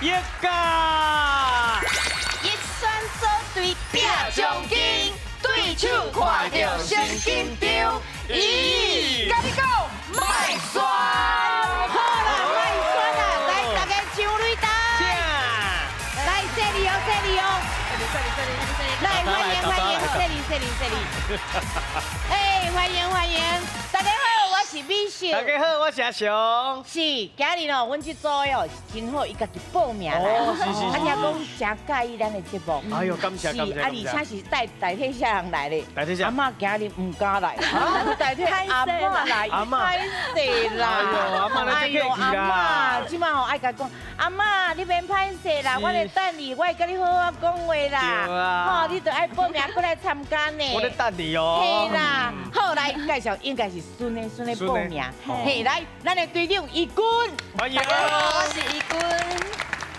葉家。一选组队拼奖金，对手看著先緊張。咦，佮你講，莫選。好啦，莫選啦，來大家搶擂台，來這裡哦，這裡哦，來歡迎歡迎，這裡這裡這裡，哎，歡迎歡迎，大家好，我是美秀。大家好，我是阿雄。是，今日哦，阮這組的哦真好，伊家己報名來，啊，聽講誠佮意咱的節目。哎呦，感謝感謝。啊，而且是代替啥人來的？代替啥？阿嬤今日毋敢來，代替阿嬤來，阿嬤歹勢啦。哎呦，阿嬤你真客氣啦。阿嬤，這擺吼愛共講，阿嬤你免歹勢啦，我咧等你，我會佮你好好講話啦。吼，你著愛報名過來參加呢。我咧等你哦。嘿啦，好，來介紹，應該是孫的孫的報名。嘿，來，咱的隊長怡君，歡迎。大家好，我是怡君。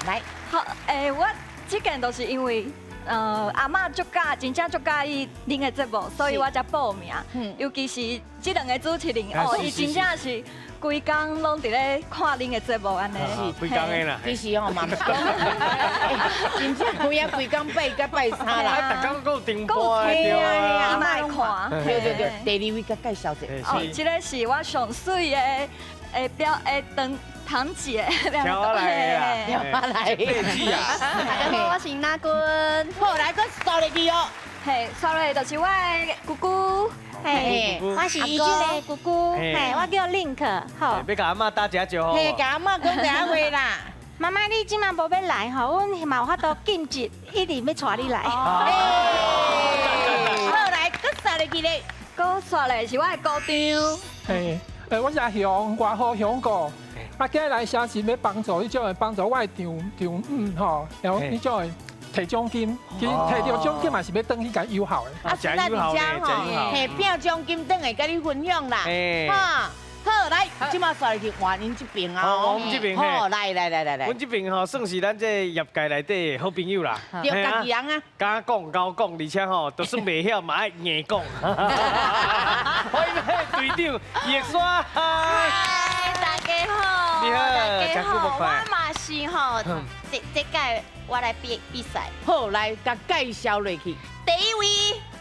來，好，欸，我這件都是因為，阿嬤足佮，真正足佮意恁的節目，所以我才報名。尤其是這兩個主持人，哦，伊真正是規工攏佇咧看恁的節目按呢。是，規工的啦。其實吼嘛，真正有影規工拜甲拜三啦。逐工閣有重播的，對啊，阿嬤愛看。對對對，第二位佮介紹者。哦，這個是我上媠的，表的堂姐，跳來啊，跳來。大家好，我是娜君。好，來，閣刷入去哦。嘿，刷落去就是我的姑姑。嘿，我是怡君的姑姑。嘿，我叫 Link。好，欲共阿嬤打一下招呼。嘿，共阿嬤講一下話啦。媽媽，你這擺無欲來吼，阮嘛有法度禁止，一直欲帶你來。好，來，閣刷入去咧。閣刷落是我的姑丈。嘿，我是阿雄，外號雄哥。啊，今日來寫是欲幫助，彼種的幫助我的丈丈母吼，然後彼種的提獎金，其實提著獎金嘛是欲轉去共友好的。啊，孫仔佇遮吼，嘿，拼獎金轉來佮你分享啦。哈，好，來，這擺煞入去換𪜶這邊啊。好，我們這邊。好，來來來來來。阮這邊吼算是咱這業界內底好朋友啦。對，家己人啊。敢講𠢕講，而且吼，就算袂曉嘛愛硬講。歡迎隊長葉山。大家好，你好，大家好，我嘛是吼，這屆我來比比賽。好，來共介紹落去。第一位，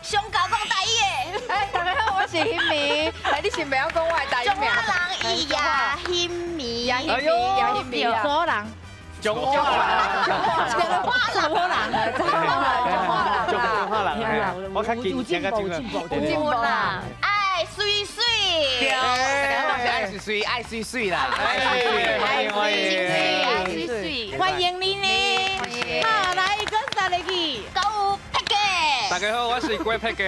上𠢕講台語的。哎，大家好，我是興美。哎，你是袂曉講我的台語名？中華人伊也興美，也興美，也興美啊。中人，中華人，中華人，中華人，中華人，我較緊張，較緊張，有進步啦。愛媠媠。對，大家好，我是愛媠媠，愛媠媠啦，愛媠媠，歡迎歡迎，愛媠媠，歡迎你呢。好，來，閣煞入去。閣有佩哥。大家好，我是郭佩哥。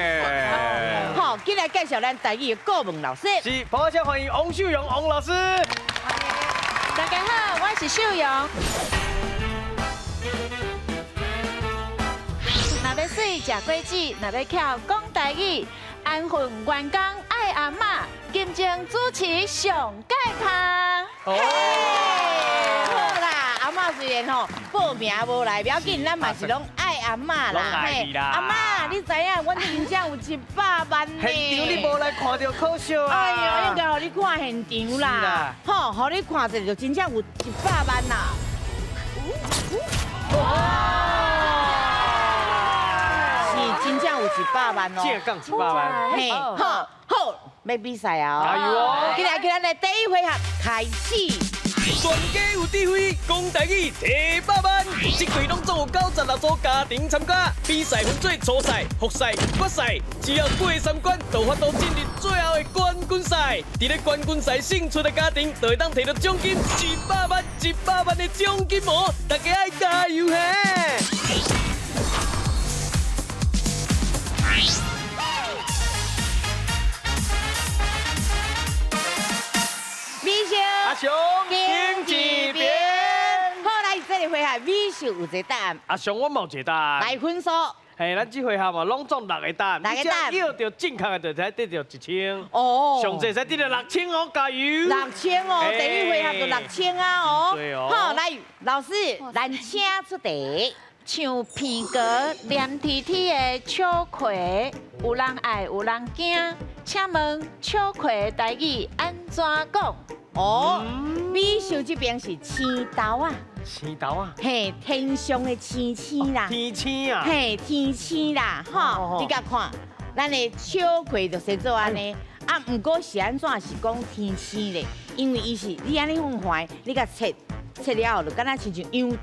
好，進來介紹咱台語的顧問老師。是，掌聲歡迎王秀蓉王老師。大家好，我是秀蓉。若欲媠食果子，若欲巧講台語，安分員工愛阿嬤，金鐘主持上蓋拍。嘿，好啦，阿嬤雖然吼報名無來，不要緊，咱嘛是攏愛阿嬤啦。嘿，阿嬤，你知影阮真正有100萬呢？現場你無來看著可惜啊！哎呦，應該予你看現場啦，吼，予你看一下就真正有100萬啦。哇！是真正有100萬哦，正講100萬。嘿，好，好，欲比賽啊！加油哦！進來，進來，來，第一回合開始。全家有智慧，講台語提百萬，這隊攏總有96組家庭參加，比賽分做初賽、複賽、決賽，只要過三關，就有法度進入最後的冠軍賽。佇咧冠軍賽勝出的家庭，就會當提著獎金一百萬、一百萬的獎金哦！大家愛加油嘿！美秀，阿雄，請這邊。好，來，這個回合美秀有一個答案。阿雄，我嘛有一個答案。來分數。嘿，咱這回合嘛，攏總六個答案，六個答案，你只要著正確的，就會使得著1000。哦。上濟使得著6000哦，加油！6000哦，第一回合就6000啊哦。好，來，老師，咱請出題。像鼻哥黏貼貼的秋葵，有人愛有人驚。請問秋葵的台語按怎講？哦，美秀秀這邊是青豆啊，青豆啊，嘿，天上的星星啦，天星啊，嘿，天星啦，吼，你共看，咱的秋葵就生做按呢，啊，毋過是按怎是講天星咧？因為伊是你按呢放橫，你共切切了後，就敢若親像楊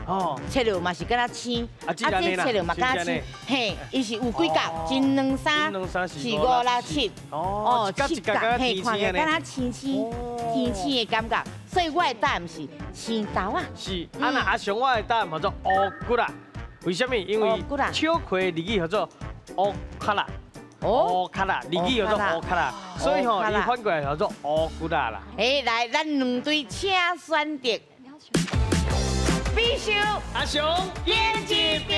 桃，切落嘛是敢若青，啊，這切落嘛敢若青，嘿，伊是有幾角，一兩三四五六七，哦，七角，嘿，看起來敢若星星，天星的感覺，所以我的答案是青豆啊。是，啊那阿雄我的答案叫做烏骨啦，為啥物？因為秋葵日語叫做烏卡啦。烏卡啦，日語叫做烏卡啦，所以吼，伊反過來叫做烏骨啦啦。哎，來，咱兩隊請選擇。必須阿雄演一邊。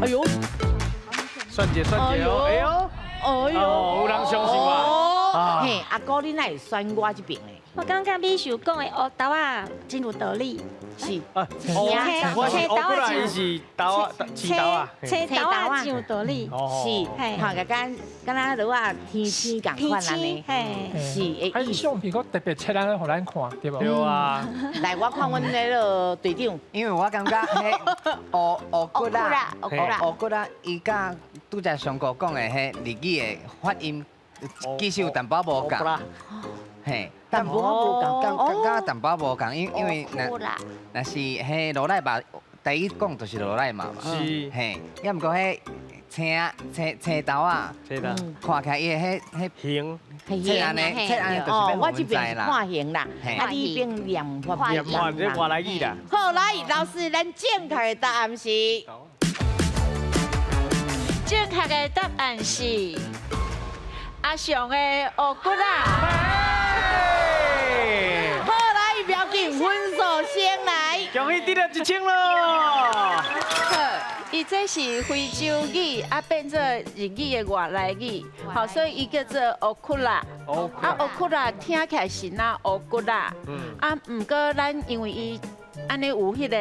哎呦，選擇選擇哦，哎呦，哎呦，有人相信我。嘿，阿哥你哪會選我這邊咧？我感覺美秀講的烏豆仔真有道理。是，我是烏骨啦，伊是豆仔，青豆啊，青豆仔真有道理。是，看個敢敢若落仔天星仝款按呢，是。啊，伊相片閣特別切安呢，予咱看，對無？對啊。來，我看阮那個隊長，因為我感覺彼烏烏骨啦，烏骨啦，伊佮拄才上哥講的彼日語的發音，其實有淡薄無仝。嘿，淡薄無仝，感覺淡薄無仝，因為若若是彼羅賴吧，第一講就是羅賴嘛嘛，是，嘿，抑毋過彼青青青豆啊，青豆，看起來伊的彼形，切按呢，切按呢就是哦，我這邊是看形啦，啊，你邊念法念法這外來語啦。好，來，老師，咱正確的答案是，正確的答案是阿雄的烏骨啦。好，來，不要緊，分數先來，恭喜得了1000咯。好，伊這是非洲語啊，變做日語的外來語，好，所以伊叫做烏骨啦。啊，烏骨啦，聽起來是若烏骨啦。啊，毋過咱因為伊按呢有彼个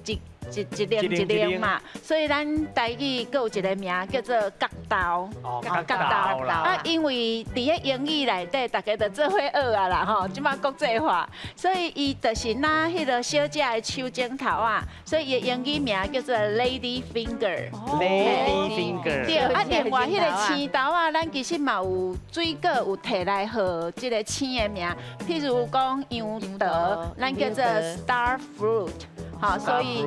一一一零一零嘛，所以咱台語閣有一個名叫做角豆。哦，角豆啦。啊，因為佇咧英語內底，大家就做伙學啊啦吼，這擺國際化，所以伊就是若彼個小姐的手指頭啊，所以伊的英語名叫做 Lady Finger。 Lady Finger。對，啊，另外彼個青豆啊，咱其實嘛有水果有提來號這個青的名，譬如講楊桃，咱叫做 Star Fruit。好，所以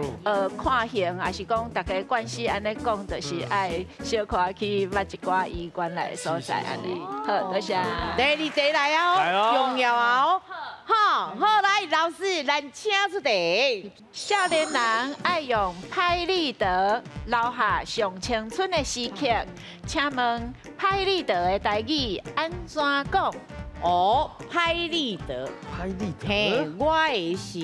看形也是講，大家慣勢按呢講，就是愛小可去捌一寡伊原來的所在按呢。好，多謝。第二題來哦，重要啊哦。好，好來，老師，咱請出題。少年人愛用拍立得留下上青春的時刻，請問拍立得的台語按怎講？哦，拍立得，拍立得，嘿，我的是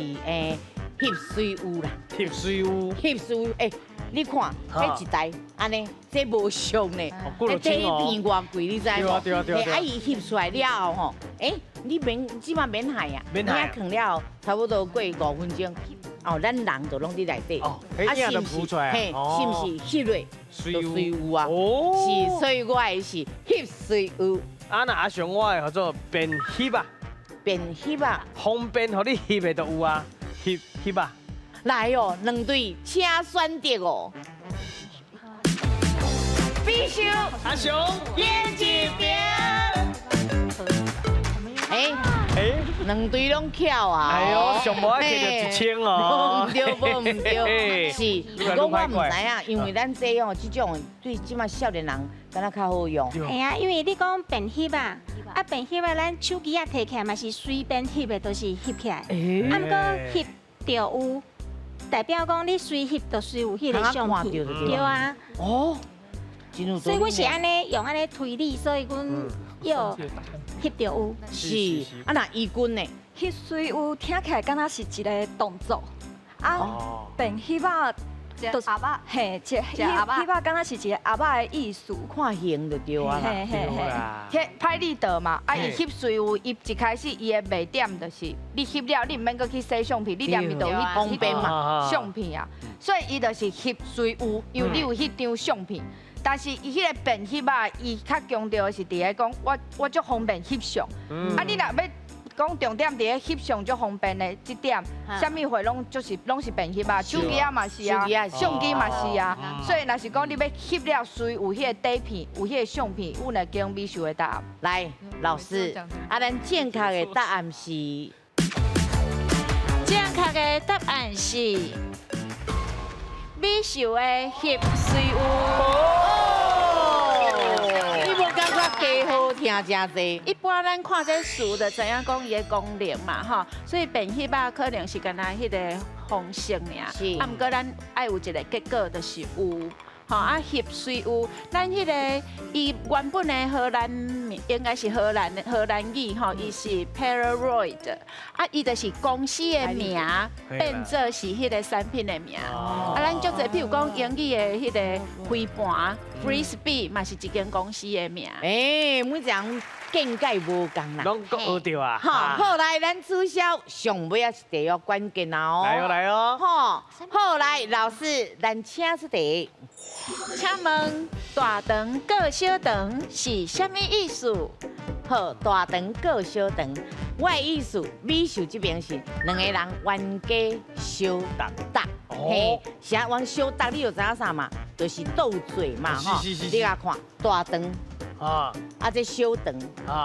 翕水有啦，翕水有，翕水有，欸，你看，彼一台按呢，這無俗呢，這片偌貴，你知無？對啊對啊對啊。啊，伊翕出來了後吼，欸，你免這馬免害啊，免害。囥了後，差不多過5分鐘，哦，咱人就攏佇內底。哦，啊，是毋是？嘿，是毋是翕落？水有啊。哦。是，所以我的是翕水有。啊，那阿雄我的叫做便翕啊。便翕啊。方便予你翕的就有啊。翕翕啊！來哦，兩隊請選擇哦。必須阿雄演一邊。哎哎，兩隊攏巧啊！哎呦，上無愛摕著1000哦。毋對，無毋對，是。講我毋知影，因為咱這哦，這種對這馬少年人敢若較好用。會啊，因為你講便翕啊，啊便翕啊，咱手機仔提起來嘛是隨便翕的，都是翕起來。啊，毋過翕著有，代表講你隨翕就隨有彼個相片，對啊。哦，所以阮是按呢用按呢推理，所以阮要翕著有。是，啊那怡君呢？翕水有聽起來敢若是一個動作，啊便翕啊。就是鴨仔，嘿，一翕翕敢若是一個鴨仔的意思，看形就對啊啦。嘿嘿嘿，彼拍立得嘛，啊伊翕水有，伊一開始伊的賣點就是你翕了，你毋免閣去洗相片，你連伊就有方便嘛相片啊，所以伊就是翕隨有，因為你有彼張相片。但是伊彼個便翕啊，伊較強調的是佇咧講，我足方便翕相，啊你若欲講重點佇咧翕相足方便的這點，啥物貨攏就是攏是便翕啊，手機仔嘛是啊，相機嘛是啊，所以若是講你欲翕了，隨有彼個底片，有彼個相片，阮來講美秀的答案。來，老師，啊，咱正確的答案是，正確的答案是美秀的翕隨有。你無感覺加好聽誠濟？一般咱看這詞就知影講伊的功能嘛，吼，所以便翕仔可能是干焦彼個方式爾。是。啊，毋過咱愛有一個結果，就是有。吼啊，翕隨有，咱彼個伊原本的荷蘭名應該是荷蘭的荷蘭語吼，伊是 Polaroid，啊，伊就是公司的名變做是彼個產品的名。啊，咱足濟，譬如講英語的彼個飛盤 Frisbee 嘛是一間公司的名。欸，每一人見解無仝啦。攏閣學著啊。好，好來，咱取消上尾仔一題哦，關鍵啊哦。來哦來哦。好，好來，老師，咱請出題。請問大腸顧小腸是啥物意思？好，大腸顧小腸，我的意思，美秀這邊是兩个人冤家相觸，嘿，啥冤相觸，你就知影啥嘛？就是鬥嘴嘛，吼。你來看大腸，啊，啊這小腸，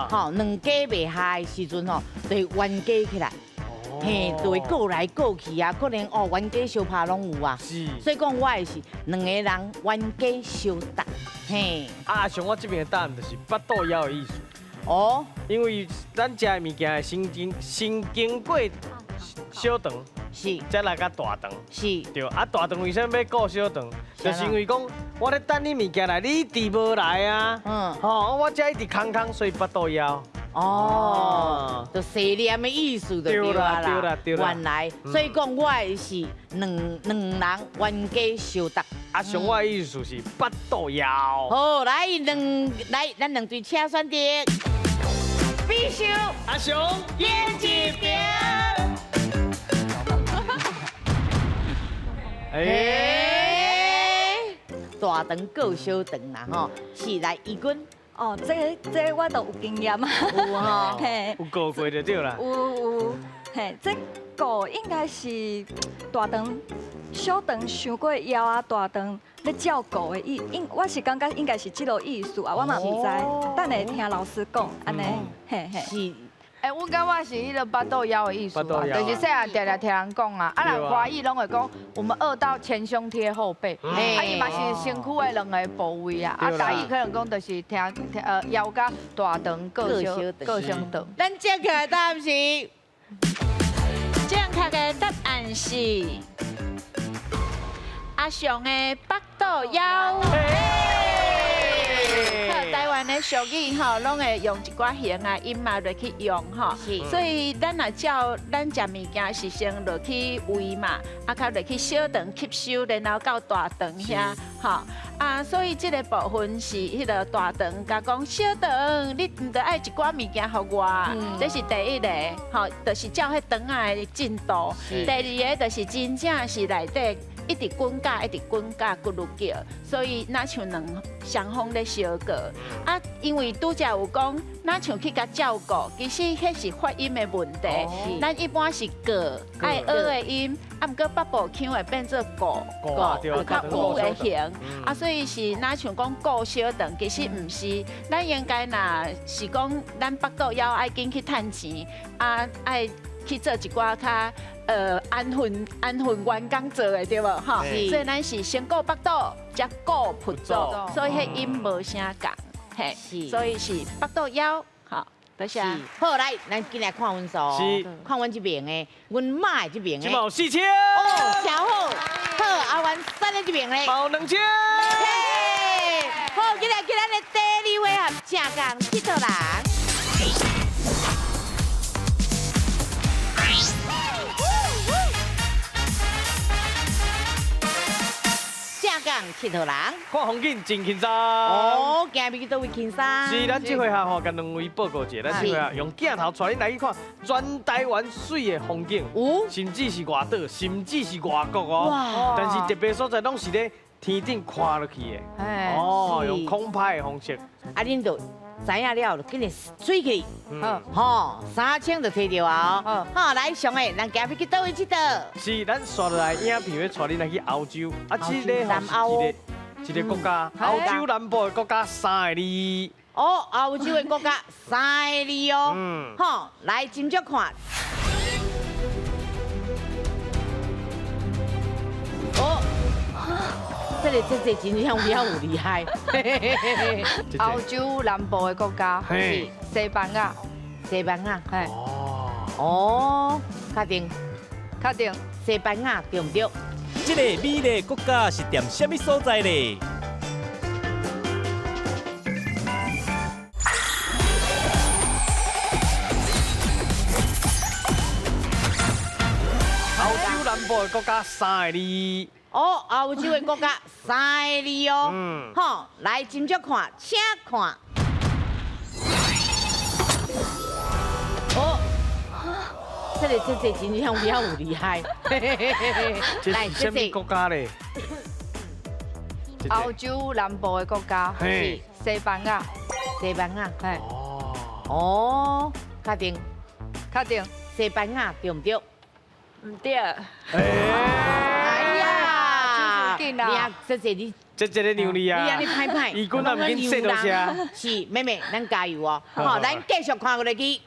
吼，兩家袂合的時陣吼，就會冤家起來。嘿，就會過來過去啊，可能哦冤家相拍攏有啊。是。所以講我的是兩个人冤家相觸，嘿。啊，像我這邊的答案就是腹肚枵的意思。哦。因為咱食的物件先經過小腸，才來到大腸。對，啊大腸為啥物欲顧小腸？就是因為講我咧等你物件來，你一直無來啊。吼，我才一直空空，所以腹肚枵。哦，就細念的意思就對啦。對啦，對啦。原來，所以講我的是兩兩人冤家相觸。啊，像我的意思是腹肚枵。好，來兩來，咱兩隊請選擇。美秀，阿雄，揀一邊。欸，大腸顧小腸啦，吼，是來怡君。哦，這我都有經驗啊。有吼，嘿，有顧過就對啦。有有，嘿，這顧應該是大腸、小腸傷過枵啊，大腸咧照顧的意，應我是感覺應該是這個意思啊，我嘛毋知，等下聽老師講，按呢，嘿嘿。是。欸，阮感覺是彼个腹肚枵的意思啊，就是細漢定定聽人講啊，啊，若華語攏會講，我們餓到前胸貼後背，啊，伊嘛是身軀的兩个部位啊，啊，台語可能講就是聽聽枵甲大腸顧小顧小腸。咱正確的答案是，正確的答案是阿雄的腹肚枵。台灣的俗語吼，攏會用一寡形啊音啊落去用吼，所以咱若照咱食物件是先落去胃嘛，啊，較落去小腸吸收，然後到大腸遐吼，啊，所以這個部分是彼个大腸共講小腸，你毋著愛一寡物件予我，這是第一个吼，就是照彼腸仔的進度。第二个就是真正是內底一直滾架，一直滾架，骨碌叫，所以若像兩雙方咧相告。啊，因為拄才有講，若像去共照顧，其實彼是發音的問題。咱一般是過愛學的音，啊，毋過北部腔會變做顧顧，有較有的形。啊，所以是若像講顧小腸，其實毋是。咱應該若是講，咱腹肚枵愛緊去趁錢，啊，愛去做一寡較安分安分員工做的對無吼？所以咱是先顧腹肚，才顧腹肚，所以彼音無啥仝，嘿，所以是腹肚枵，吼，多謝。好，來，咱進來看分數，看阮這邊的，阮媽的這邊的。這嘛有4000。哦，真好，好，啊，阮三的這邊咧。嘛有2000。嘿，好，進來，進來，咱的第二回合正港𨑨迌人。正港𨑨迌人，看風景真輕鬆。哦，行入去佗位輕鬆。是，咱這回合吼，共兩位報告一下，咱這回合用鏡頭帶恁來去看全台灣媠的風景，有，甚至是外島，甚至是外國哦。哇！但是特別所在攏是咧天頂看落去的，哦，用空拍的方式。啊，恁就知影了，紧来水去，吼，3000就提著啊！哦，好，来上个，咱今日去佗位𨑨迌？是，咱紲落来影片欲带恁来去欧洲，啊，这个吼是一个国家，欧洲南部的国家三个字。哦，欧洲的国家三个字哦，好，来斟酌看。哦，这个真正有了有厉害。欧洲南部的国家是西班牙，西班牙，嘿。哦，确定，确定，西班牙对毋对？这个美丽国家是踮啥物所在咧？欧洲南部的国家三个字。哦，欧洲的国家三个字哦。好，来斟酌看，请看。哦，这个真正有了有厉害。来，这是啥物国家咧？欧洲南部的国家是西班牙，西班牙，嘿。哦，确定，确定，西班牙对毋对？毋对。哎呀，你啊，这这你，这这个让你啊，你按呢歹歹，伊滚啊毋紧说多谢。是，妹妹，咱加油哦。好，咱继续看落去。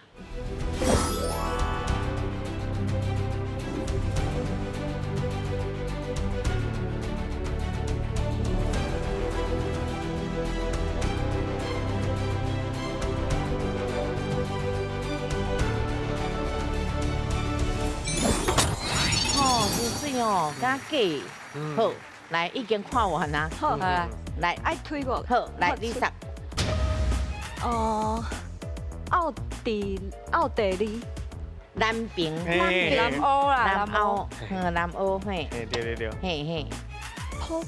哦，真水哦，敢假？好，来，已经看完啦。好，来，爱推无？好，来，你说。哦，奥地利，南平，南欧啦，南欧，南欧，嘿。对对对。嘿嘿。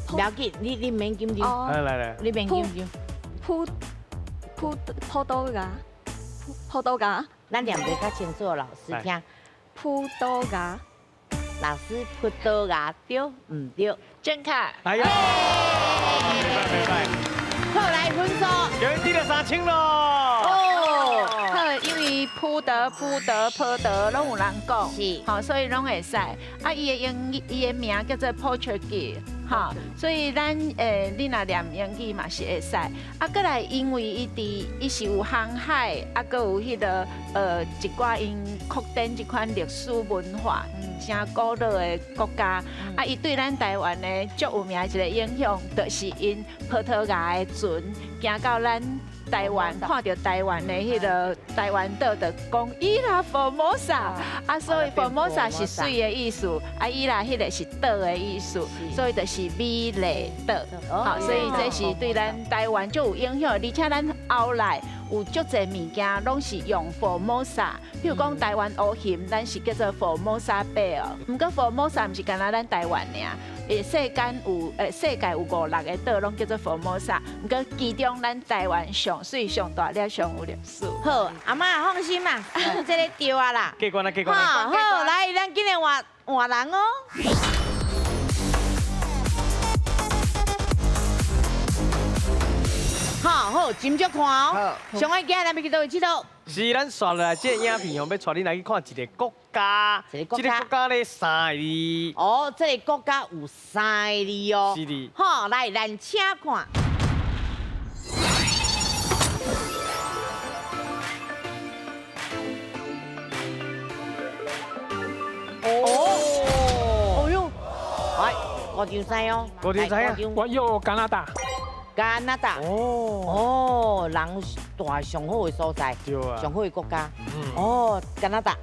不要紧，你免紧张。来来来。你免紧张。葡葡葡萄牙，葡萄牙。咱念袂较清楚，老师听。葡萄牙。老师，葡萄牙对毋对？正确。哎呀，袂歹。好，来分数。有人得了3000咯。哦，好，因为葡萄、葡萄、葡萄拢有人讲，是，好，所以拢会使。啊，伊的英语，伊的名叫做 Portuguese，哈，所以咱你若念英语嘛是会使。啊，阁来因为伊伫伊是有航海，啊，阁有彼个一寡𪜶扩展这款历史文化，诚古老的国家。啊，伊对咱台湾呢足有名一个影响，就是𪜶葡萄牙的船行到咱台湾，看著台湾的彼个台湾岛，就讲 Ilha Formosa，啊，所以 Formosa 是媠的意思，啊， Ilha 彼个是岛的意思，所以就是美丽岛。好，所以这是对咱台湾足有影响，而且咱后来有足济物件拢是用 Formosa，比如讲台湾乌鑫，咱是叫做 Formosa 白哦。毋过 Formosa 毋是干焦咱台湾尔，世间有世界有五六个岛拢叫做 Formosa，毋过其中咱台湾上媠、上大粒、上有历史。好，阿嬷放心啦，这个对啊啦。过关啦，过关啦。好，来，咱今日换换人哦。好好，斟酌看哦。上爱今日咱欲去佗位𨑨迌？是，咱紲落来这个影片吼，欲带恁来去看一个国家。一个国家。这个国家咧三个字。哦，这个国家有三个字哦。是的。好，来，咱请看。哦，哦哟，来，高中生哦。高中生啊。我有加拿大。加拿大。哦。哦，人大上好的所在，上好的国家。哦，加拿大。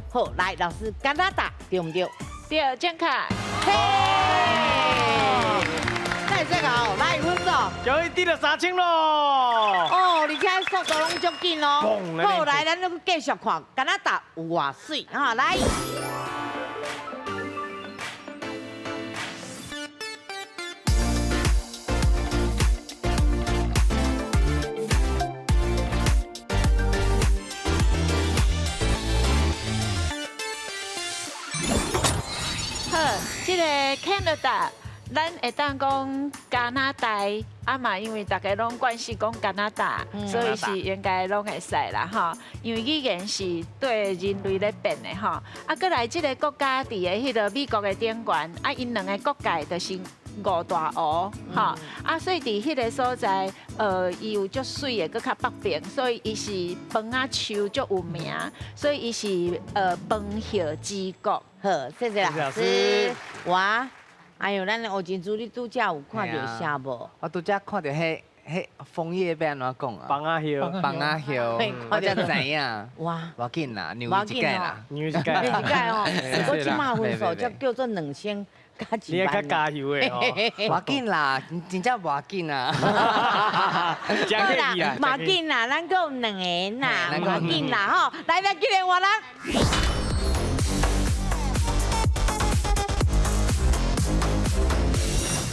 好，来，老师，加拿大对毋对？对，正确。嘿。那这个哦，来分数。终于得了3000咯。哦，而且速度拢足紧哦。好，来，咱阁继续看加拿大有偌媠，哈，来。好，这个 Canada，咱會當講加拿大，啊嘛，因為大家攏慣勢講加拿大，所以是應該攏會使啦吼。因為語言是對人類咧變的吼。啊，閣來這个國家佇个彼个美國的頂懸，啊，𪜶兩个國界就是五大湖，吼。啊，所以佇彼个所在，伊有足媠的，閣較北邊，所以伊是楓仔樹足有名，所以伊是楓葉之國。好，謝謝老師。哇，哎呦，咱烏珍珠，你拄才有看著啥無？我拄才看著彼楓葉欲按怎講啊？楓仔葉，楓仔葉，我才知影。哇，無要緊啦，讓伊一屆啦，讓伊一屆，讓伊一屆哦。我這馬分數才叫做2000加一萬。你較加油的吼。無要緊啦，真正無要緊啦。好啦，無要緊啦，咱閣有兩个啦，無要緊啦吼。來來，今日換人。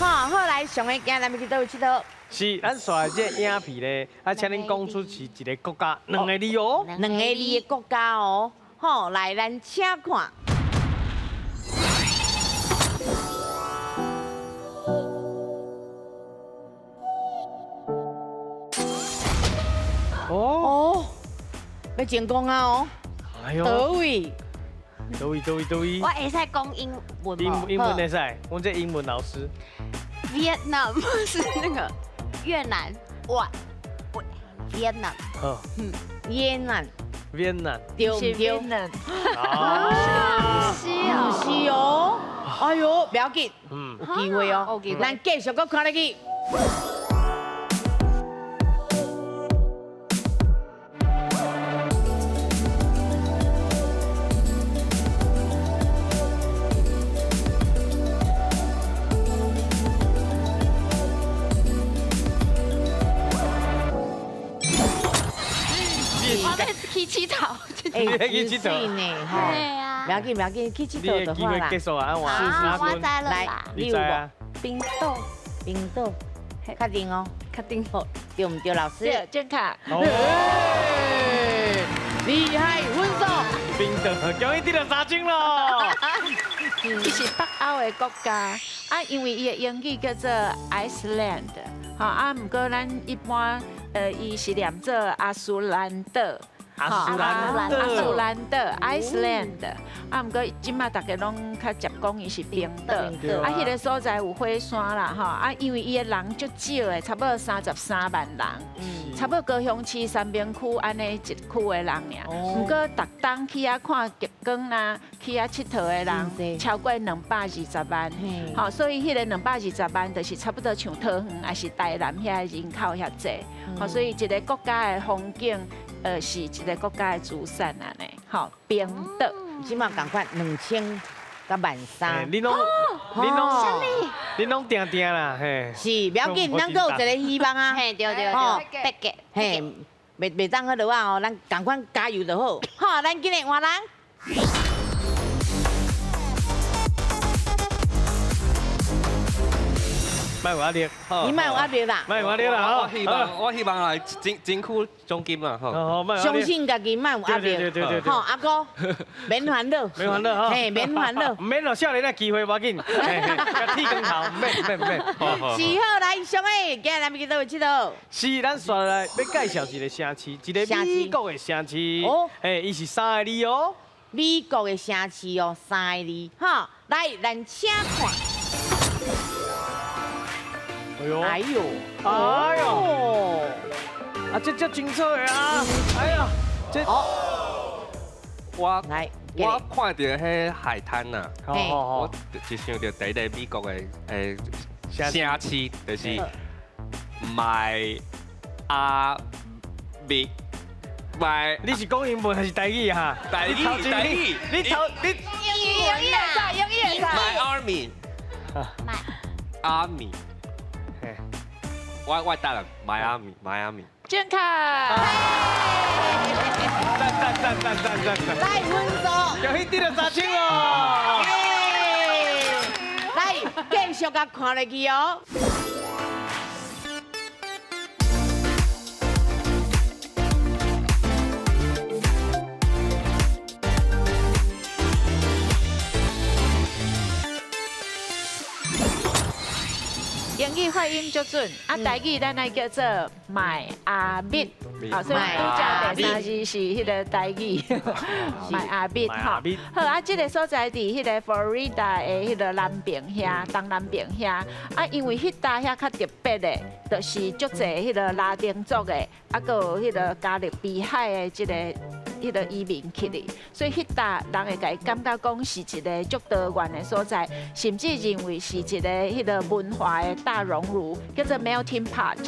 好，好來，上个今咱欲去佗位𨑨迌？是，咱紲來這个影片咧，啊，請恁講出是一个國家，兩个字哦。兩个字的國家哦，好，來，咱請看。哦，欲成功啊哦！哎呦，佗位？佗位？佗位？佗位？我會使講英文無？英文會使，阮這英文老師。 Vietnam 是那個越南，哇，越南。好。越南。越南。對毋對？越南。是哦。是哦。哎呦，不要緊，有機會哦。咱繼續閣看落去。去𨑨迌，欸，去𨑨迌呢，吼，不要緊，不要緊，去𨑨迌就好啦。機會結束啊，我知了來，你有無？冰島，冰島，確定哦，確定哦，對毋對，老師？對，正確。厲害，分數。冰島，恭喜得到30咯。伊是北歐的國家，啊，因為伊的英語叫做 Iceland，吼，啊，毋過咱一般，伊是念做阿蘇蘭島。阿蘇蘭島，阿蘇蘭島，Iceland。啊，毋過這馬大家攏較捷講伊是冰島。啊，彼个所在有火山啦，吼。啊，因為伊的人足少的，差不多33萬人，差不多高雄市三明區按呢一區的人爾。毋過逐冬去遐看極光啦，去遐𨑨迌的人超過220萬。吼，所以彼个220萬就是差不多像桃園抑是台南遐人口遐濟。吼，所以一个國家的風景。是一个國家的資產按呢，吼，冰島，這馬仝款2000佮13,000。你攏定定啦，嘿。是，不要緊，咱閣有一个希望啊。嘿，對對對，別個，嘿，袂當好落啊哦，咱仝款加油就好。好，咱今日換人。莫有壓力，你莫有壓力啦，莫有壓力啦，我希望來爭取獎金啦，吼。相信家己，莫有壓力。對對對對。吼，阿哥，免煩惱。免煩惱吼。嘿，免煩惱。毋免咯，少年的機會無要緊，剃光頭，毋免毋免毋免。是好來，上的，今日咱欲去佗位𨑨迌？是，咱紲來欲介紹一个城市，一个美國的城市。哦。嘿，伊是3个字哦。美國的城市哦，3个字。吼，來，咱請看。哎呦！哎呦！哎呦！啊，這這清楚的啊！哎呀，這我我看著彼海灘呐，我就想著第一个美國的城市，就是邁阿密。邁，你是講英文還是台語哈？台語，台語。你頭你英語會使，英語會使。 My army。 My army。我答案，迈阿密，迈阿密。正確。讚讚讚讚讚讚讚。來分數。恭喜得著3000咯。來，繼續共看落去哦。英语发音足准，啊，台语咱爱叫做迈阿密，好，所以拄才第三字是彼个台语，迈阿密吼。好啊，这个所在伫彼个佛罗里达的彼个南边遐，东南边遐，啊，因为彼搭遐较特别的，就是足济彼个拉丁族的，啊，阁有彼个加勒比海的这个。彼个移民去的，所以彼搭人会共伊感觉讲是一个足多元的所在，甚至认为是一个彼个文化的大熔炉，叫做 melting pot。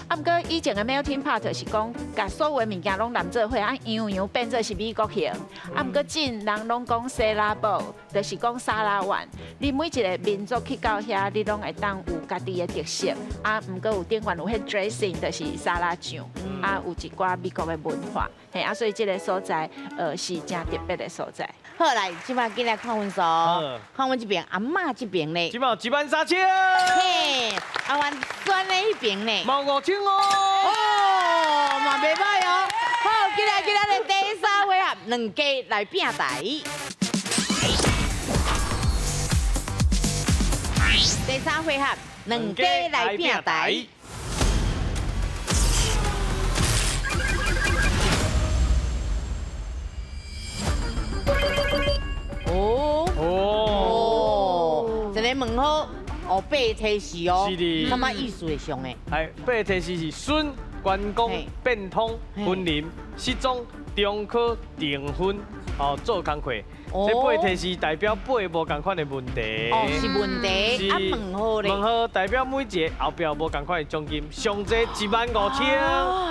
啊，毋过以前的 melting pot 是讲，共所有的物件拢揽做伙，啊，样样变做是美国型。啊，毋过近人拢讲 salad bowl，就是讲沙拉碗。你每一个民族去到遐，你拢会当有家己的特色。啊，毋过有顶悬有彼 dressing，就是沙拉酱。啊，有一寡美国的文化，嘿啊，所以这个所在，是真特别的所在。好，来，这摆紧来看分数，看阮这边阿嬷这边咧。这摆1万3千。嘿，啊，阮选的彼边咧。嘛5000哦。哦，嘛袂歹哦。好，紧来紧来，第三回合，两家来拼台。第三回合，两家来拼台。哦哦，一个问号哦，八个提示哦，是的，什么意思会上的？哎，八个提示是孙、关公、变通、云林、失踪、中考、订婚，哦，做工课。这八个提示代表八个无仝款的问题。哦，是问题。啊，问号咧？问号代表每一个后壁无仝款的奖金，上济1万5千，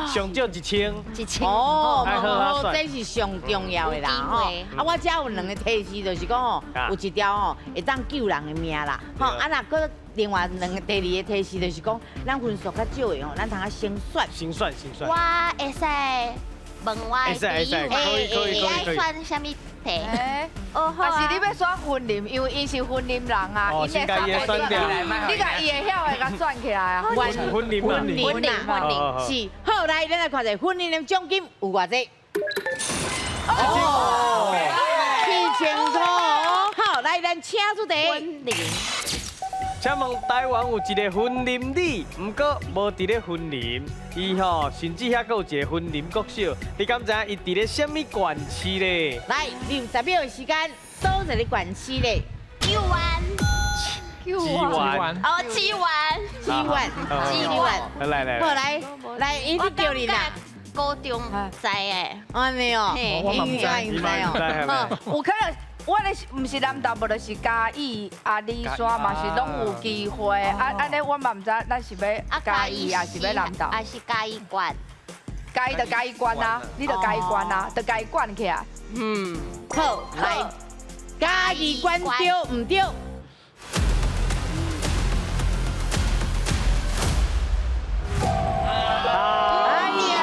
上少1千。1千。哦，问号这是上重要的啦吼。啊，我遮有两个提示，就是讲吼，有一条吼会当救人的命啦。吼，啊若阁另外两个第二个提示就是讲，咱分数较少的吼，咱通啊先选。先选，先选。我会使问我的朋友，可以。爱选啥物题？哦，还是你欲选云林，因为伊是云林人啊，伊会选你共伊会晓的共选起来啊。云林，云林，云林是。好，来，咱来看一下云林的奖金有偌济？哦，7000块。好，来，咱请出题。云林。请问台湾有一个云林里，毋过无伫咧云林，伊吼甚至遐阁有一个云林国小，你敢知影伊伫咧啥物县市咧？来，你有10秒的时间，佗一个县市咧？九湾。九湾。哦，七湾。七湾。七湾。来来。好，来来，伊去叫你啦。高中知的。按呢哦，我嘛毋知，哦，有可能。我咧毋是南投，无就是嘉义啊，里山嘛是拢有机会。啊，按呢我嘛毋知，咱是欲嘉义啊，是欲南投？还是嘉义县？嘉义就嘉义县啊，你就嘉义县啊，就嘉义县起来。嗯，好，来，嘉义县对毋对？哎呀，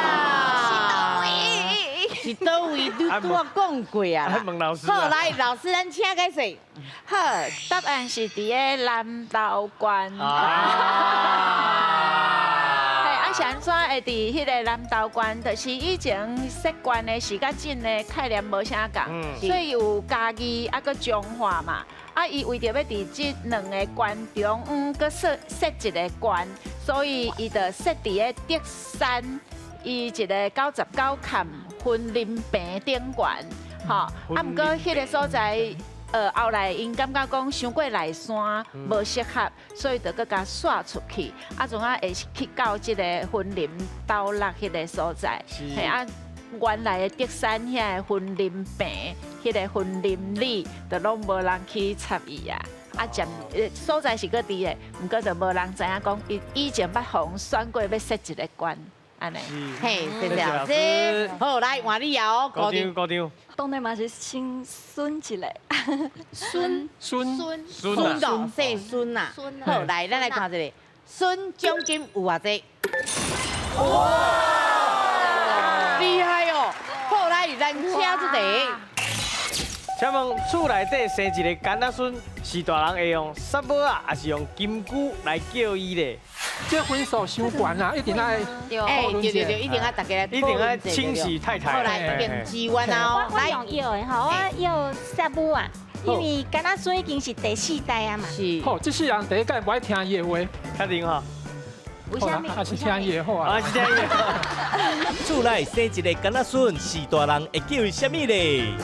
是佗位？你拄仔讲过啊。问老师。好，来，老师，咱请解释。好，答案是伫个南投县。啊，是按怎会伫彼个南投县？就是以前设县的时，佮镇的概念无啥仝，所以有嘉义啊，阁彰化嘛。啊，伊为著欲伫这两个县中央阁设一个县，所以伊就设伫个竹山，伊一个99崁云林坪顶悬，吼。啊，毋过彼个所在。后来𪜶感觉讲伤过内山无适合，所以就阁共徙出去，啊，从啊会去到这个云林斗六彼个所在。嘿啊，原来的竹山遐个云林坪，彼个云林里，就拢无人去插伊啊。啊，暂所在是阁伫的，毋过就无人知影讲，伊以前捌予人选过欲设一个县。按呢，嘿，谢谢老师。好，来换你哦，高张高张。当然嘛是先选一个，孙孙孙哦，姓孙呐。好，来，咱来看一下，孙奖金有偌济？哇，厉害哦！好，来，咱请出题。请问厝内底生一个囡仔孙，是大人会用杀帽仔，还是用金龟来叫伊咧？这分数伤悬啊，一定爱。哎，对对对，一定爱大家来。一定爱清洗太太。好，来，一定支援哦。我用药的吼，我药杀母仔。因为囡仔孙已经是第四代啊嘛。是。好，这世人第一届无爱听伊的话。确定哈？为啥物？还是听伊的好啊？还是听伊的。厝内生一个囡仔孙，序大人会叫伊啥物咧？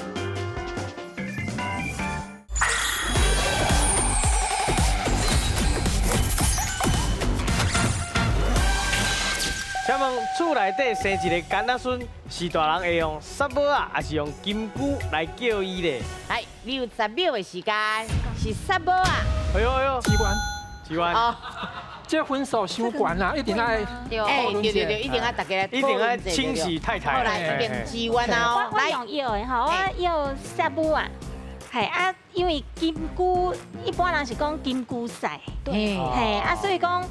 请问厝内底生一个囡仔孙，序大人会用杀母仔，还是用金龟来叫伊咧？来，你有10秒的时间，是杀母仔。哎呦哎呦，机关，机关。这分数伤悬啦，一定爱。哎，对对对，一定爱大家来。一定爱清洗太太。好来，一定支援哦。我用药的吼，我药杀母仔。系啊，因为金龟一般人是讲金龟婿，对，嘿啊，所以讲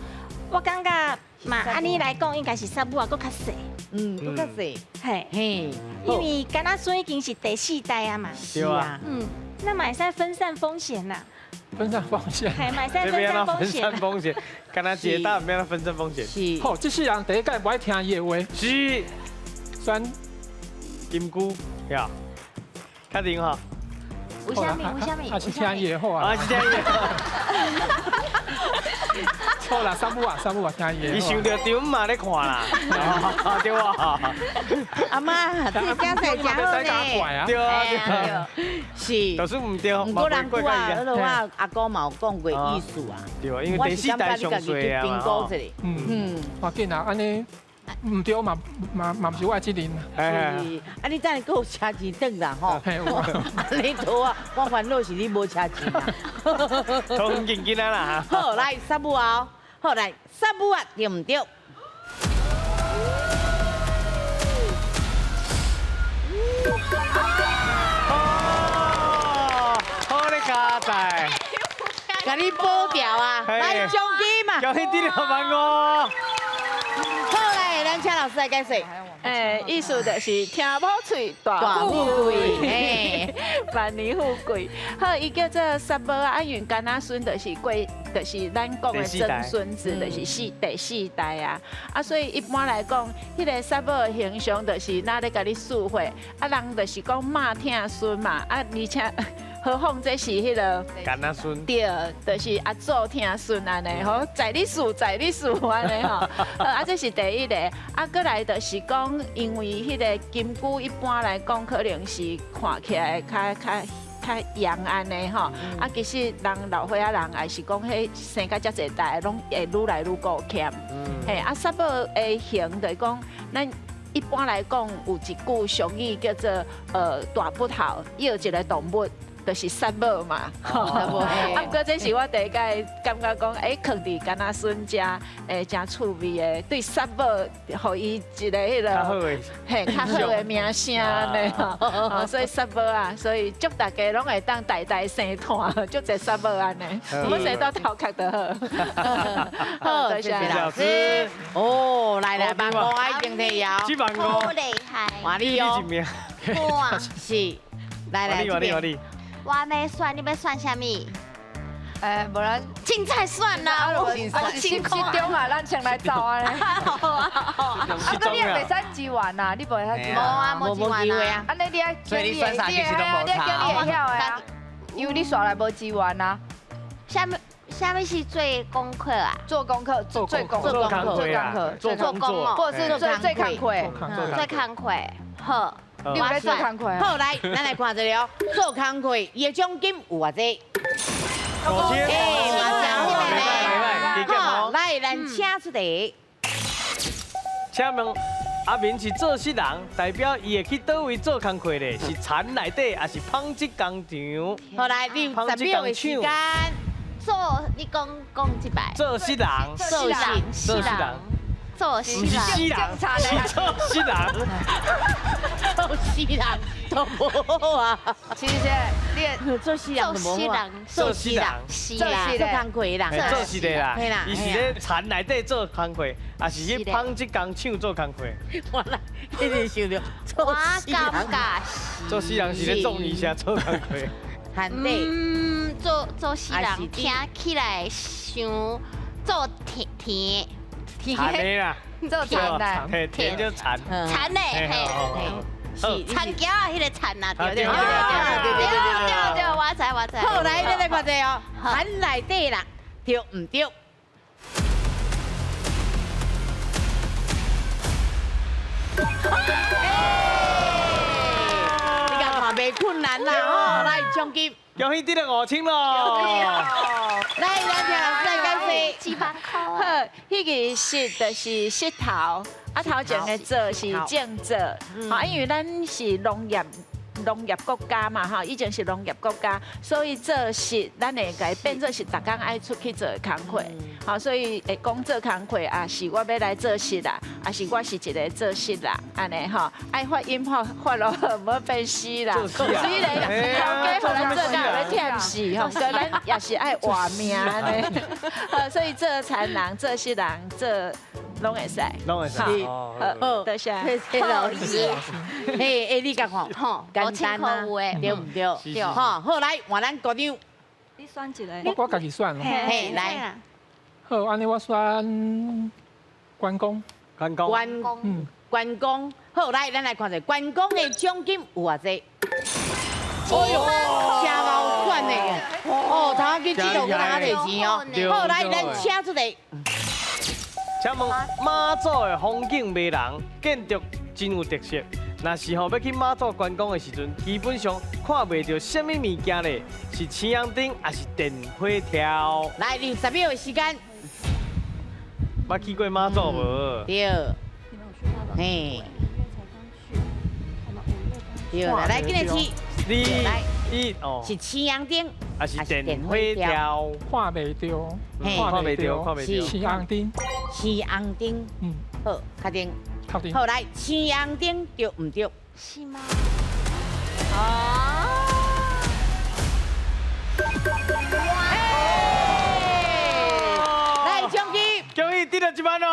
我感觉嘛，按呢来讲应该是杀母仔阁较细，嗯，阁较细，嘿，嘿，因为囡仔孙已经是第四代啊嘛，对啊，嗯，那嘛会使分散风险啦。分散风险，系嘛，使分散风险。分散风险，敢若一个答案欲按怎分散风险。是。好，这世人第一届无爱听伊的话。是。选金龟，呀，确定哈？为啥物？为啥物？还是听伊的好啊？还是听伊的。错啦，杀母仔，杀母仔听伊的。伊想著丈母嘛咧看啦，对啊。阿妈，这家势真好呢。对啊，对啊。是。就是毋对。毋过人久啊，彼落我阿公嘛有讲过意思啊。对啊，因为第四代上岁啊嘛。嗯嗯，无紧啦，按呢毋对嘛嘛嘛毋是我的责任。是，啊你等下阁有车钱转啦吼。按呢多啊，我烦恼是你无车钱啦。通紧紧啊啦。好，来杀母仔，好来杀母仔对毋对？哦，好咧，加载，共你保掉啊！来奖金嘛，恭喜得了万五。好来，咱请老师来解释。哎，意思就是听某喙大富贵，万年富贵。好，伊叫做杀母仔，因为囡仔孙就是过，就是咱讲的曾孙子，就是第四代啊。啊，所以一般来讲，彼个杀母的形象就是若咧共你诉血，啊，人就是讲妈疼孙嘛，啊，而且。何况这是彼个囡仔孙，对，就是阿祖疼孙按呢吼，在你事，在你事按呢吼。啊，这是第一个，啊，阁来就是讲，因为彼个金龟一般来讲，可能是看起来较较较阳按呢吼。啊，其实人老岁仔人，也是讲彼生甲遮济代，拢会愈来愈顾俭。嘿，啊，杀母的形就是讲，咱。一般来讲，有一句俗语叫做大不头养一个动物。就是杀母嘛，啊，毋过这是我第一摆感觉讲，欸，囥伫囡仔孙遮，欸，真趣味的，对杀母，予伊一个彼个，嘿，较好的名声呢，吼，所以杀母啊，所以祝大家拢会当代代生湠，祝济杀母按呢，毋生到头壳就好。好，谢谢老师。哦，来来，万五爱情提摇，好厉害，哇你哦，哇，是，来来这边。我欲选，你欲选啥物？哎，无咱凊彩选啦，我适中啊，咱先来走啊咧。好啊好啊。啊，阁你也袂使支援啊，你袂使支援。无啊，无支援啊。按呢你爱，所以你选啥其实拢无差。你爱叫你会晓的啊，因为你煞来无支援啊。啥物啥物是做功课啊？做功课，做功课，做功课，做工哦，或者是最工课，做工课，好。你有咧做工课？好，来，咱来看一下哦。做工课，伊的奖金有偌济？5000。哎，嘛真好呢。好，来，咱请出题。请问阿明是做穡人，代表伊会去佗位做工课咧？是田内底，还是纺织工厂？好，来，你有10秒的时间。做，你讲讲一摆。做穡人。做穡做穡人。做穡人，是做穡人，做穡人都无好啊。其实你做穡人都无好啊，做穡人，做做工课啦，做穡的啦，伊是咧田内底做工课，还是去纺织工厂做工课？我来，一直想著做穡人，做穡人是咧种一下做工课。田底，嗯，做穡人听起来像做田田。田的啦，做田的，嘿，田就田，田的，嘿，是田桥啊，彼个田啊，对对对对对对对，我知我我知。好，來，咱來看這哦，盤內底啦，對毋對？你敢看袂困難啦，吼，來獎金。恭喜得了5000咯！來，咱聽老師來解釋。幾百塊。好，彼個石就是石頭，啊頭前的做是種作，吼，因為咱是農業。農業國家嘛，吼，以前是農業國家，所以做穡，咱會共伊變做是逐工愛出去做的工課，吼，所以會講做工課啊，是我欲來做穡啦，啊是我是一個做穡人，按呢吼，愛發音吼發落好，毋好變死啦。所以咧，頭家予咱做工欲忝死吼，所以咱也是愛活命按呢。好，所以做田人、做穡人、做。攏會使，攏會使，好，多謝，謝謝老師。嘿，欸，你共看，吼，簡單啊，對毋對？對，吼，好，來換咱局長。你選一個。我家己選。嘿，來。好，按呢我選關公。關公。關公，嗯，關公。好，來，咱來看一下關公的獎金有偌濟？哎喲，真𠢕選的，哦，頭仔去這度閣通啊摕錢哦。好，來，咱請出來。請問馬祖的風景迷人，建築真有特色。若是吼欲去馬祖觀光的時陣，基本上看袂著啥物物件咧，是青紅燈抑是電火柱？來，你有10秒的時間。捌去過馬祖無？對。嘿。對，來，緊來試。來，一哦。是青紅燈，抑是電火柱？看袂著，看袂著，看袂著。青紅燈。青紅燈，嗯，好，確定。確定。好，來，青紅燈對毋對？是嗎？哦。來，獎金，恭喜得了1萬哦！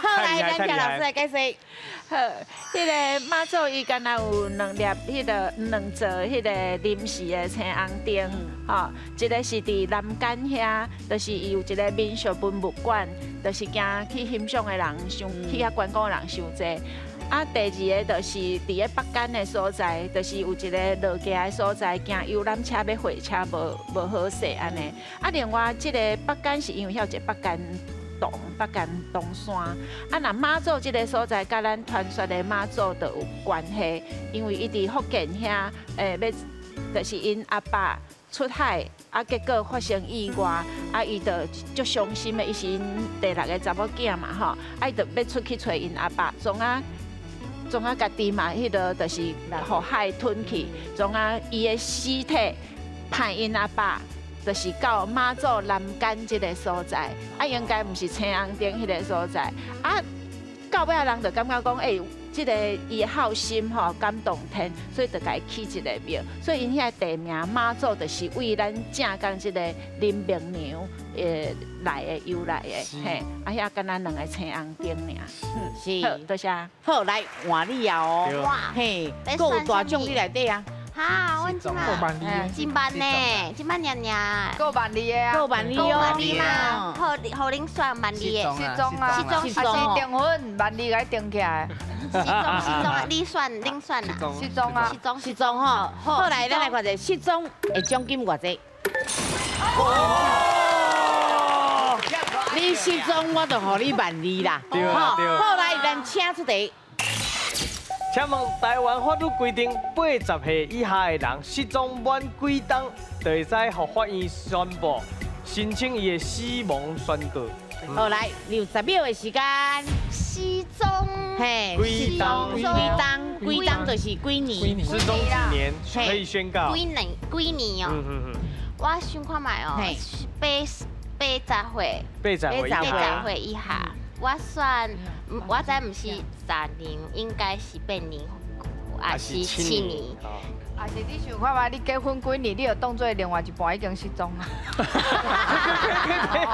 好，來，咱聽老師來解釋。好，彼個媽祖伊敢若有兩粒，彼個兩座，彼個臨時的青紅燈，吼，一個是佇南竿遐，就是伊有一個民俗文物館，就是驚去欣賞的人傷，去遐觀光的人傷濟。啊，第二个就是佇咧北竿的所在，就是有一個落架的所在，驚遊覽車欲貨車無好勢按呢。啊，另外這個北竿是因為遐有一個北竿洞、北竿東山。啊，若媽祖這個所在，佮咱傳說的媽祖就有關係，因為伊佇福建遐，欲就是𪜶阿爸出海，啊，結果發生意外，啊，伊就足傷心的，伊是𪜶第六个查某囝嘛，吼，啊，伊就欲出去揣𪜶阿爸，總啊。總啊，家己嘛，彼个就是予海吞去，總啊，伊的屍體派𪜶阿爸，就是到媽祖南竿這个所在，啊，應該毋是青紅燈彼个所在，啊，到尾仔人就感覺講，欸，這个伊的孝心吼感動天，所以就共伊起一个廟，所以𪜶遐地名媽祖就是為咱正港這个林默娘來的由來的，嘿，啊遐敢若兩个青紅燈爾，是，好，多謝。好，來換你啊哦，嘿，閣有大獎你內底啊。哈，阮這馬一萬呢，一萬爾爾。過萬字的啊，過萬字哦，萬字嘛，予恁選萬字的。失蹤啊，失蹤，還是訂婚萬字共伊訂起來。失蹤失蹤啊，你選恁選啊。失蹤啊，失蹤失蹤吼。好，來，咱來看一下失蹤的獎金偌濟。你失蹤，我就予你12,000啦。對啊對。好，來，咱請出題。請問台灣法律規定，80歲以下的人失蹤滿幾冬，就會使予法院宣布申請伊的死亡宣告。好，來，你有10秒的時間。失蹤。嘿，幾冬？幾冬？幾冬就是幾年？失蹤幾年可以宣告？幾年？幾年哦？我想看覓哦，80歲。80歲以下。我算，我知毋是3年，應該是8年，抑是7年。抑是你想看覓？你結婚幾年，你就當做另外一半已經失蹤啊？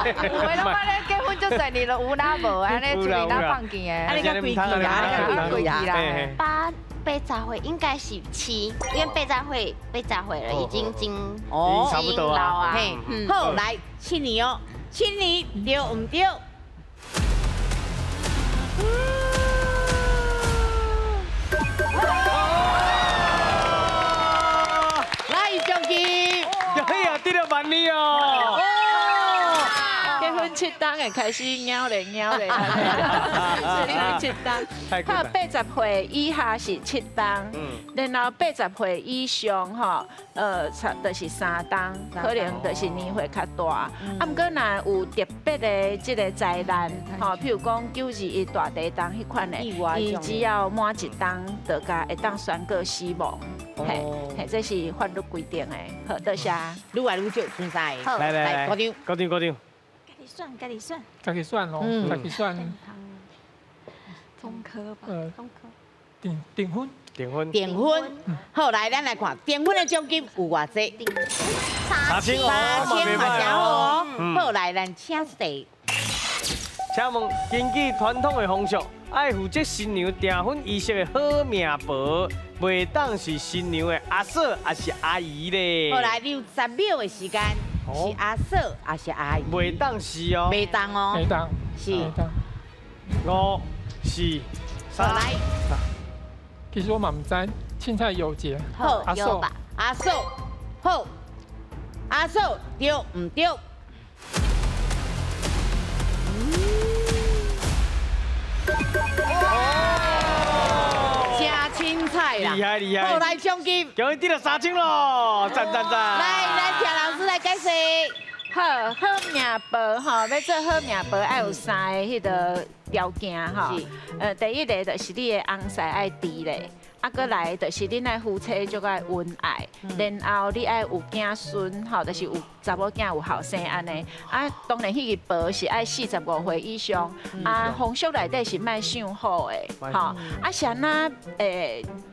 有的攏按呢結婚足濟年了，有哪無？按呢出去哪放棄的？按呢較規矩啦，按呢較規矩啦。 80歲應該是7，因為80歲80歲了，已經真差不多老啊。好，來7年哦，7年對毋對？ 7冬会开始猫咧猫咧，7冬。好，80岁以下是7冬，然后80岁以上吼，就是3冬，可能就是年岁较大。啊，毋过若有特别的这个灾难，吼，譬如讲9·21大地震彼款的，伊只要满一冬，就共会当宣告死亡。嘿，嘿，这是法律规定的。好，多谢。愈来愈少，賰三个。来来来，高长，高长，高长。家己选，家己选。家己选咯，家己选。中科吧。中科。订婚。订婚。订婚。好，来，咱来看订婚的奖金有偌济？3000哦， 3000嘛真好哦。好，来，咱请出题。请问，根据传统的风俗，爱负责新娘订婚仪式的好命婆，袂当是新娘的阿嫂，还是阿姨咧？好，来，你有10秒的时间，是阿嫂还是阿姨？袂当是哦。袂当哦。袂当。是。5、4、3。来。其实我嘛毋知，凊彩有一个。好，阿嫂。阿嫂，好，阿嫂对毋对？真凊彩啦！厉害厉害！好，来奖金，恭喜得了3000咯！赞赞赞！来来，听老师来解释。好，好命婆吼，欲做好命婆爱有三个彼个条件吼。第一个就是你的翁婿爱伫咧。啊，阁来就是恁爱夫妻足爱恩爱，然后你爱有子孙吼，就是有查某囝有后生按呢。啊，当然彼个婆是爱45岁以上，啊，风俗内底是莫伤好的，吼。啊，是按怎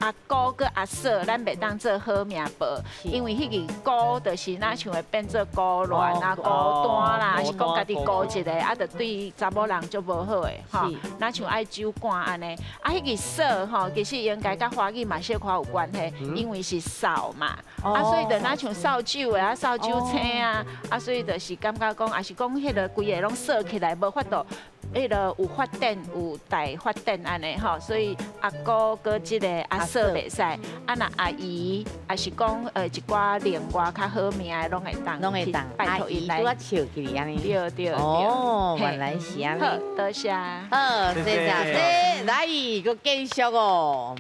阿姑阁阿嫂，咱袂当做好命婆，因为彼个姑就是若像会变做孤恋啊、孤单啦，还是讲家己孤一个，啊，就对查某人足无好的，吼。若像爱酒馆按呢，啊，彼个嫂吼，其实应该佮华语嘛小可有关系，因为是扫嘛，啊，所以就若像扫帚的啊，扫帚星啊，啊，所以就是感觉讲，也是讲彼个规个拢扫起来，无法度，彼个有发展有大发展按呢吼，所以阿姑阁这个阿嫂袂使，啊若阿姨，也是讲一寡另外较好命的拢会当，拢会当，拜托伊来。拄仔笑起来按呢。对对对。哦，原来是按呢。好，多谢。好，谢谢。来，阁继续哦，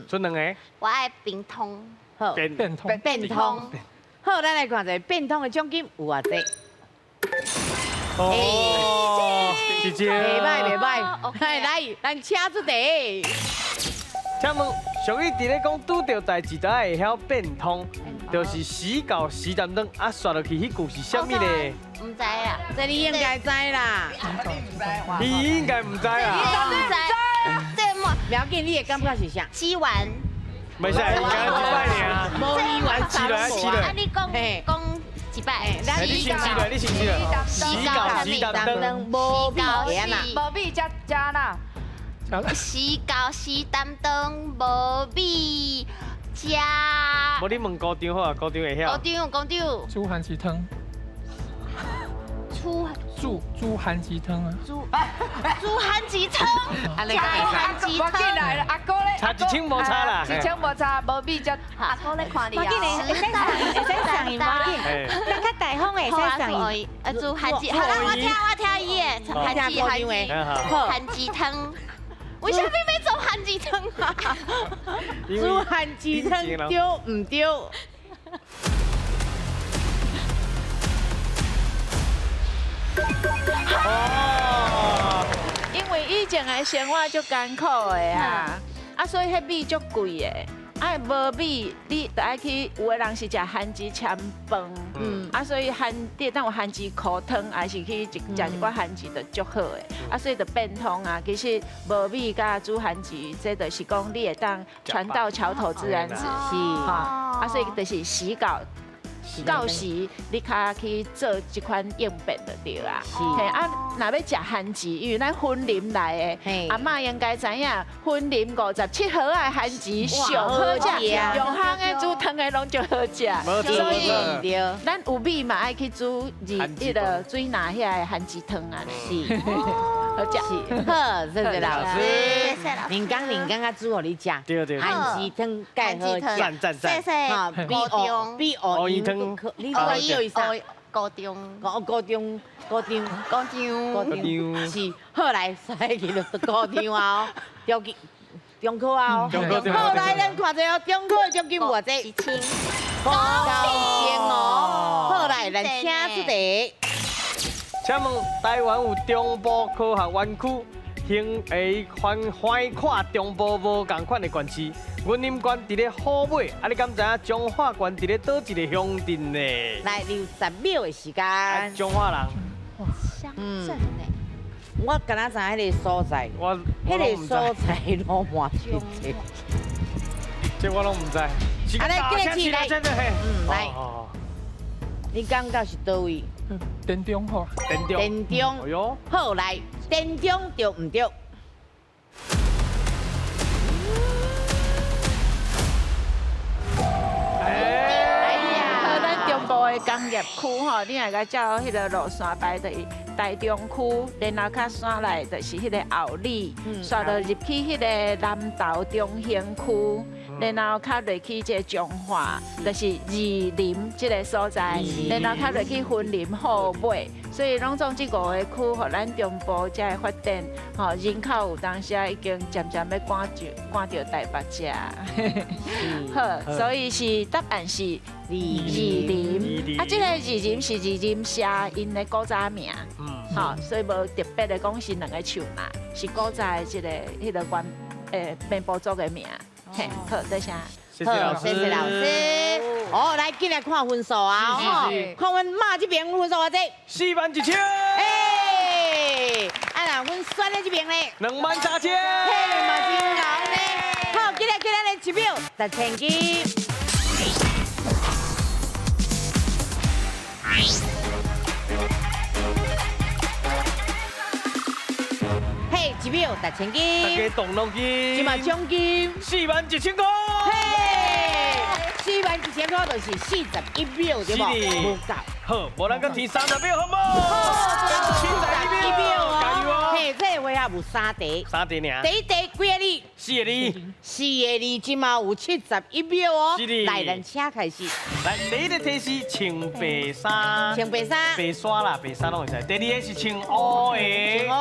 賰两个。我爱变通。好，变通。变通。好，咱来看一下变通的奖金有偌济。哦，姐姐。袂歹袂歹。来来，咱请出题。请问，俗语伫咧讲拄著代志都爱会晓变通，就是时到时担当啊，煞落去彼句是啥物咧？毋知啊，这你应该知啦。你应该毋知啊。你毋知。这么，不要紧，你的感觉是啥？吃完。袂使，刚刚一摆尔。无鱼丸，吃落吃落。啊，你讲讲一摆。你先吃落，你先吃落。时到时担当，无米无米才食啦。时到时担当，无米食。无你问高长好啊，高长会晓。高长，高长。煮番薯汤。煮番薯汤啊！煮番薯汤，食番薯汤。我进来了，阿哥咧。差1000无差啦。1000无差，无米才。阿哥咧看你啊。无紧的，会使送，会使送伊，无紧。咱较大方的会使送伊。煮番薯，好啦，我听伊的，番薯番薯汤。为啥物欲做番薯汤啊？煮番薯汤对毋对？哦，因为以前的生活足艰苦的啊，啊，所以彼米足贵的，啊，无米你就爱去，有的人是食番薯汆饭，啊，所以番你当有番薯苦汤，还是去食一寡番薯就足好的，啊，所以就变通啊。其实无米佮煮番薯，这就是讲你会当船到桥头自然直，是哈，啊，所以就是时到。到时你较去做这款应变就对啊。嘿啊，若欲食番薯，因为咱云林来的，阿嬷应该知影，云林57号的番薯上好食，永康的煮汤的拢足好食。所以咱有米嘛爱去煮彼个水拿遐的番薯汤啊。是，好食。好，谢谢老师。谢老师。林刚林刚啊煮予你食，对对。番薯汤盖好食，赞赞赞。谢谢。比学比学鱼汤，你说叫伊啥？高中。高高中高中高中高中是，好来，使去就高中啊，中中考啊，好来，咱看者哦，中考的奖金有偌济？一千。高兴哦，好来，咱请出题。请问台湾有中部科学园区，兴会宽横跨中部无仝款的县市，云林县伫咧虎尾，啊，你敢知影彰化县伫咧佗一个乡镇呢？来，你有10秒的时间。彰化人。乡镇呢？我敢若知彼个所在，我彼个所在拢换一个。这我拢毋知。啊，来，继续来，来，你感觉是佗位？田中好。田中。田中。哎呦。好来，田中对毋对？哎呀，咱中部的工业区吼，你若共照彼个路线排，就是台中区，然后较山内就是彼个后里，煞落入去彼个南投中兴区。然后较落去这个彰化，就是二林这个所在，然后较落去云林后尾，所以拢总这五个区，予咱中部才会发展，吼人口有当时已经渐渐欲赶著台北遮。好，所以是答案是二林，啊，这个二林是二林社𪜶的古早名，好，所以无特别的讲是两个树嘛，是古早的这个彼个原平埔族的名。好，多谢。谢谢老师。谢谢老师。哦，来进来看分数啊！吼，看阮妈这边分数偌济？4万1千。哎，啊，阮选的这边咧？2万3千。嘿，嘛真𠢕呢。好，进来，进来，来一秒，10千金。嘿，一秒10千金。大家动脑筋。这嘛奖金4万1千块。嘿，4万1千块就是41秒，对无？无够。好，无咱阁提30秒，好无？好，71秒加油哦！嘿，这个回合有3题。3题尔。第一题几个字？ 4个字。 4个字，这嘛有71秒哦。来，咱请开始。来，第一个题是穿白衫。穿白衫。白衫啦，白衫拢会使。第二个是穿乌的。穿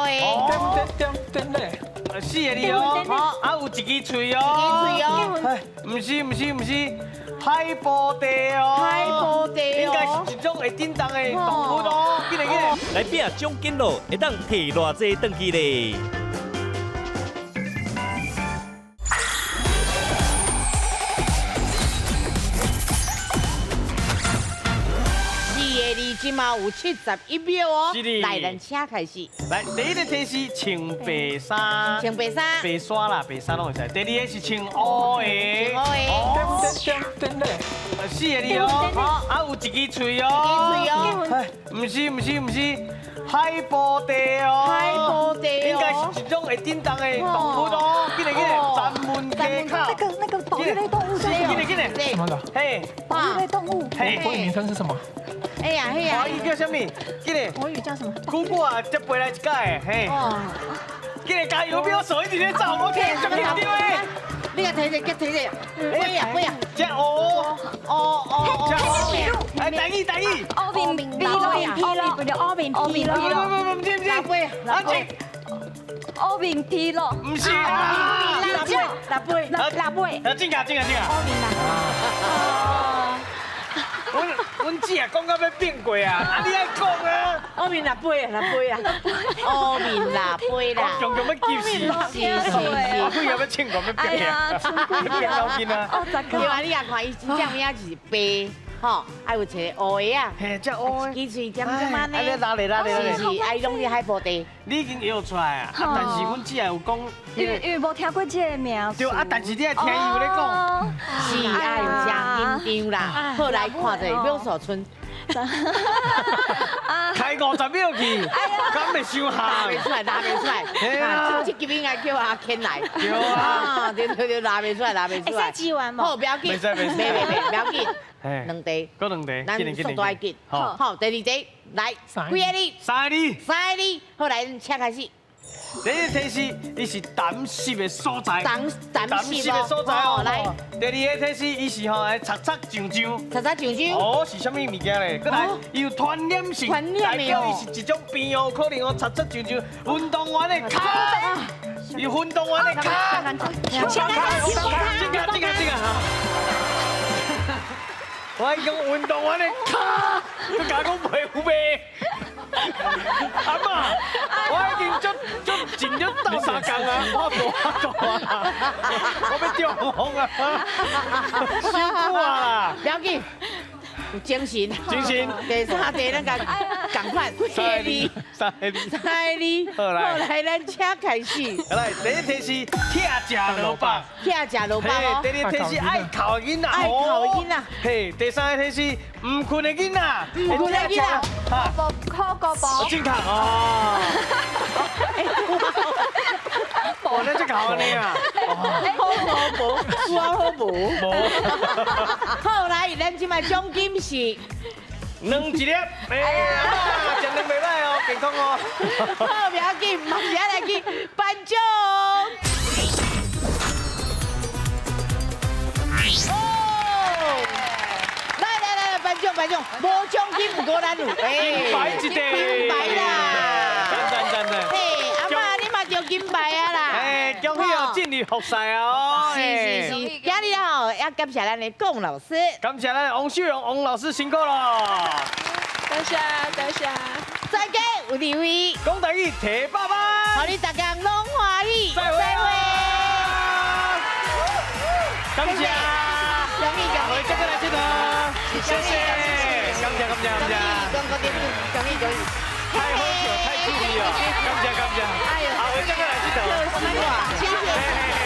乌的。点点咧。 4个字哦。啊，有一支喙哦。一支喙哦。毋是毋是毋是，海波地哦。海波地哦。应该是一种会振动的动物哦。紧来紧来。来拼奖金咯，会当提偌济转去咧？ 4个字，这嘛有71秒哦。来，咱请开始。来，第一个题是穿白衫。穿白衫。白衫啦，白衫拢会使。第二个是穿乌的。穿乌的。点点点咧。 4个字哦。啊，有一支喙哦。一支喙哦。毋是毋是毋是，海波地哦。海波地哦。应该是一种会振动的动物哦。紧来紧来，三门溪口。那个保育类动物。紧来紧来。什么的？嘿。保育类动物。嘿。国语名称是什么？哎呀，嘿呀。华语叫啥物？紧来。国语叫什么？久久啊，才飞来一届，嘿。紧来加油，表嫂一直咧走，我听足紧张的。你共提者，佮提者，飞啊飞啊！这乌乌乌这乌，哎，台语台语。乌面皮咯，皮咯，不对，乌面皮咯。不不不，不是不是，安静。乌面皮咯。不是啊。六八六八六八。啊，进啊进啊进啊。乌面啦。阮姊啊，讲到欲变过啊，啊你爱讲啊。乌面六八啊，六八啊，乌面六八啦。我强强欲急死。是是是。我几个欲唱歌欲变啊，变脑筋啊。对啊，你也看伊真正名就是白。吼，啊有一个乌的啊，嘿，这乌的，一支喙尖尖安尼，啊你拉咧拉咧，是是，啊伊拢伫海波地。你已经摇出来啊，但是阮姊也有讲，因为无听过这个名。对啊，但是你爱听伊有咧讲。是啊，有真紧张啦。好，来看者秒数賰。开50秒去，敢会伤寒？拉袂出来，拉袂出来。啊，这这应该叫阿谦来。对啊，对对对，拉袂出来，拉袂出来。会使完无？好，不要紧，袂使，袂，不要紧。两题，阁两题，咱速度爱紧。好，第二题来，几个字？ 3个字。 3个字。好，来，请开始。第一个提示，伊是胆湿的所在。胆湿的所在哦。来。第二个提示，伊是吼，擦擦上上。擦擦上上。哦，是啥物物件咧？过来，伊有传染性，代表伊是一种病哦，可能哦，擦擦上上，运动员的跤。伊运动员的跤。这个这个这个。我讲运动员的跤，你敢讲袂有袂？阿嬷，我已经足足尽力斗相共啊，我无法度啊，我欲中风啊，辛苦啊啦！不要紧，有精神，精神。第三题咱共仝款，三个，三个，三个。好来，好来，咱请开始。来，第一题是拆食萝卜，拆食萝卜。第二题是爱哭的囡仔，爱哭的囡仔。嘿，第三个题是毋睏的囡仔，毋睏的囡仔。考高宝。正确哦。哇，那这搞安呢啊？好无无，好无无。好来，咱这摆奖金是两一粒，哎呀，食两袂歹哦，健康哦。好，不要紧，马上来去颁奖。哦，来来来，颁奖颁奖，无奖金毋过咱有，金牌一块，金牌啦！赞赞赞赞。嘿，阿嬷你嘛得金牌啊啦！哎，恭喜哦，进入复赛哦！是是是，今日吼要感谢咱的龚老师，感谢咱王秀荣王老师辛苦了，多谢多谢，再见，有智慧，讲台语提爸爸，予你大家拢欢喜，再会，感谢，恭喜恭喜，再过来这头，谢谢，感谢感谢感谢，恭喜恭喜。太好笑，太趣味了，感谢感谢，下回再过来这头，谢谢。